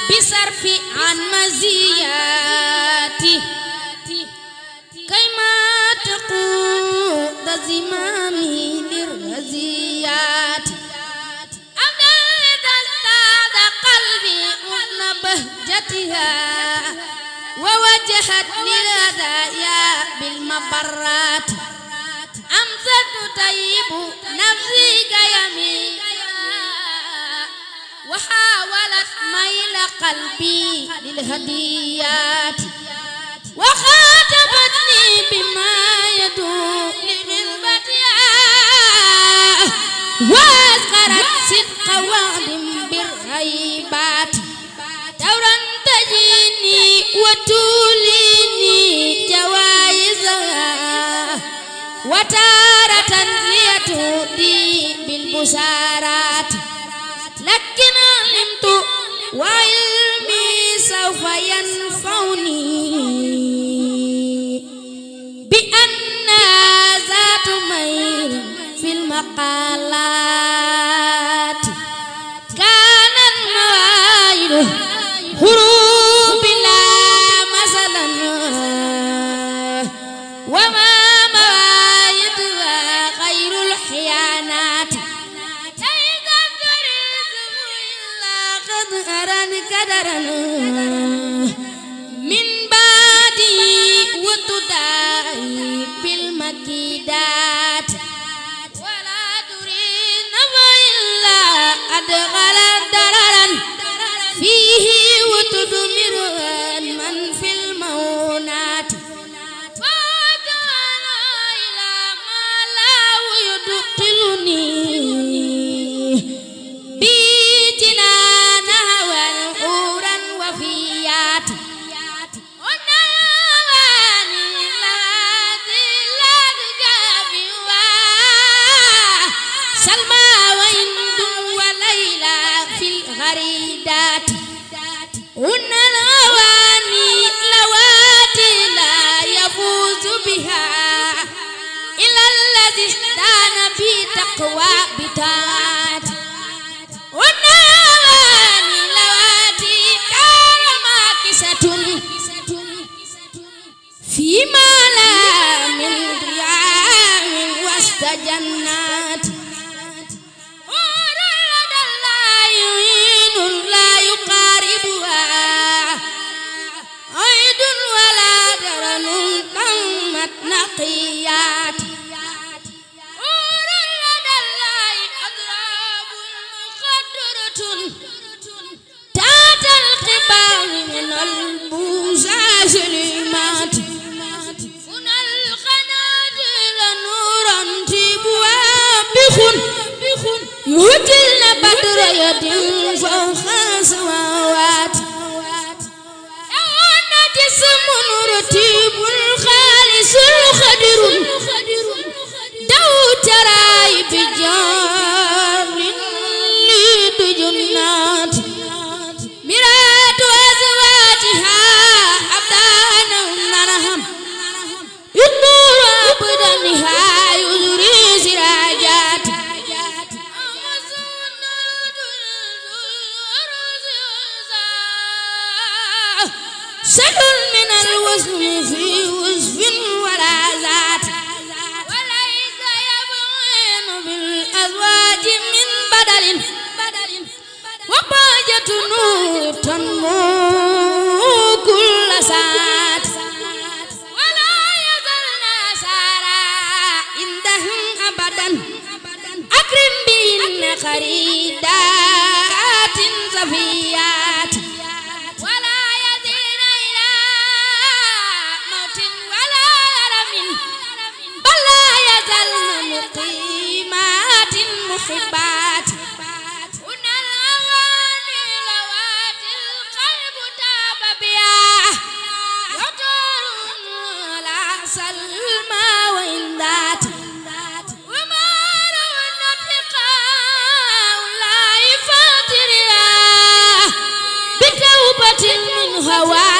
bisarfi an maziyati kayma taquda zimami lirraziyati abdal tastada qalbi una bahjatiha wa wajahat lilhadaya bil mabarrat amsatu tayyibu nafsi kayami wa hawalat mayla qalbi lil hadiyat wa khatabatni bima yadu li ghilbatiha wa azkarat sidqa wa'dim bir ghaibat dawran tajini wa tulini jawaizaha wa taratan liyatudi bil busarat lakin alimtu wa ilmi sawfa yanfauni bi anna zatu mayr fil maqalat kanan mawaidu huruf la masalan wa ma min badi wutudai bil makidat wala durina illa adghala dararan fihi wutudmiru man fil maunat fadana ila ma la yudqiluni taqwa bitat wanawani lawati karamakisatun fima la min riyamin wasta jannat urladallayinun la yuqaribuha aidun wala daranun tammat naqiyat من البوزاز لمات هنا الخنادل نورا تبوا بخن يهتل بدر يد فوق سماوات أنا جسم رتيب الخالص الخدر دو تراي بجار ليد جنات مرات أزواجها أبدانا نرهم ينور أبدانها يزري سراجات سهل من الوزن في وزف ولا ذات وليس يبغين بالأزواج من بدل وباجة نور تنمو كل ساعة ولا يزلنا سارا عندهم أبدا أكرم بهن خريدات صفيات ولا يزين إلى موت ولا ألم بل لا يزلن مقيمات محبات سلمى وإن ذات وما رون اتقاء الله فاترها بتوبة من هواه